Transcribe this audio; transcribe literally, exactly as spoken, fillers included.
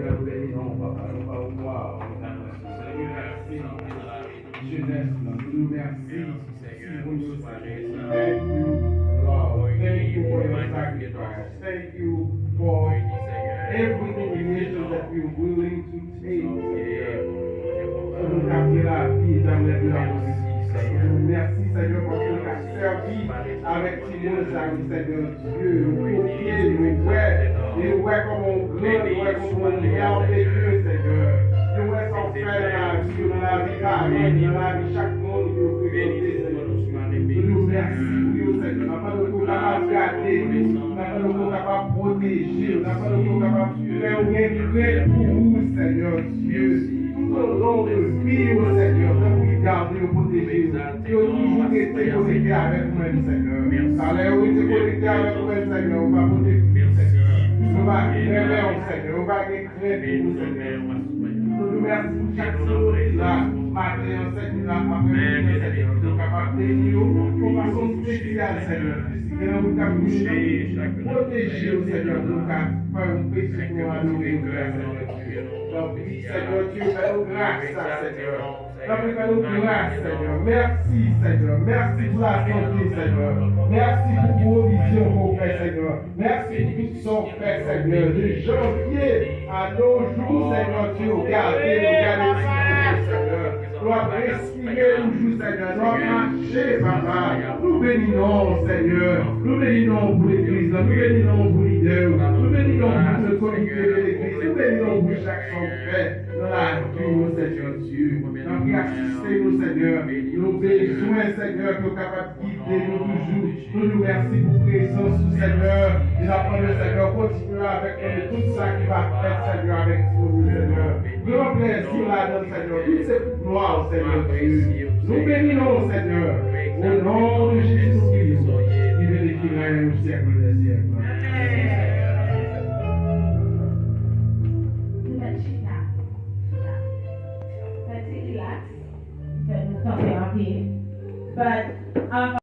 Nou beni non, papa, nou ba ou glwa, nou ba ou mèsi. Jenès lan, nou di w mèsi. Timoun yo, Senyè. Thank you, Lord. Thank you for your sacrifice. Thank you for everything in nature that you're willing to take, Senyè. Pou nou ka gen lavi, Etènèl, pou nou ka sèvi, Senyè, paske nou ka sèvi avèk timoun sa yo, Senyè. Yo kote, yo wè, yo wè kòman w gran, yo wè kòman w mèveye, Senyè. Yo wè sa w fè nan lavi yo, nan lavi paran yo, nan lavi chak moun yo frekante, Senyè. Nou di w mèsi pou yo, Senyè. N ap mande w pou w kapab gade yo, n ap mande w pou w kapab pwoteje yo, n ap mande w pou w kapab fè yo gen krent pou ou, Senyè Dye. Tout au long de vi yo, Senyè, tankou w gade yo, pwoteje yo. Yo toujou rete konekte avèk ou menm, Senyè. Talè yo rete konekte avèk ou menm, Senyè. Yo va pote fwi, Senyè. Yo va renmen w, Senyè. Yo va gen krent pou ou, Senyè. Nou di w mèsi pou chak timoun ki la maten an, Senyè, aprèmidi an, Senyè. Pou nou kapab beni yo yon fason espesyal, Senyè. Si gen yon moun k ap vini, pwoteje yo, Senyè, pou nou ka fè yon peche pou nou adore yo, Senyè. Tanpri, Senyè Dye, fè nou gras sa, Senyè. Tanpri, fè nou gras, Senyè. Mèsi, Senyè. Mèsi pou lasante, Senyè. Mèsi pou pwovizyon ke w fè, Senyè. Mèsi pou tout sa w fè, Senyè. De janvye a nos jours, Senyè Dye, w gade nou, gade timoun yo, Senyè. Nou ap respire toujou, Senyè. Nou ap mache, papa. Nou beni non w, Senyè. Nou beni non w pou legliz la. Nou beni non w pou lidè yo. Nou beni non w pou tout komite de legliz. Nou beni non w pou chak sa w fè nan lavi nou, Senyè Dye. N ap asiste nou, Senyè. Nou bezwen, Senyè, ke w kapab gide nou toujou. Nou di w mèsi pou prezans ou, Senyè. E n ap mande w, Senyè, kontinye avèk nou nan tout sa ki va fèt, Senyè, avèk timoun yo, Senyè. Pran plèzi ladan l, Senyè. Tout se pou glwa w, Senyè Dye. Nou beni non w, Senyè. O non de Jezi nou priye w. Li beni ki règne au siècle des siècles. Amen. Nou mèt chita. Chita. Fè ti relax. Fè nou kanpe anpil. But, um,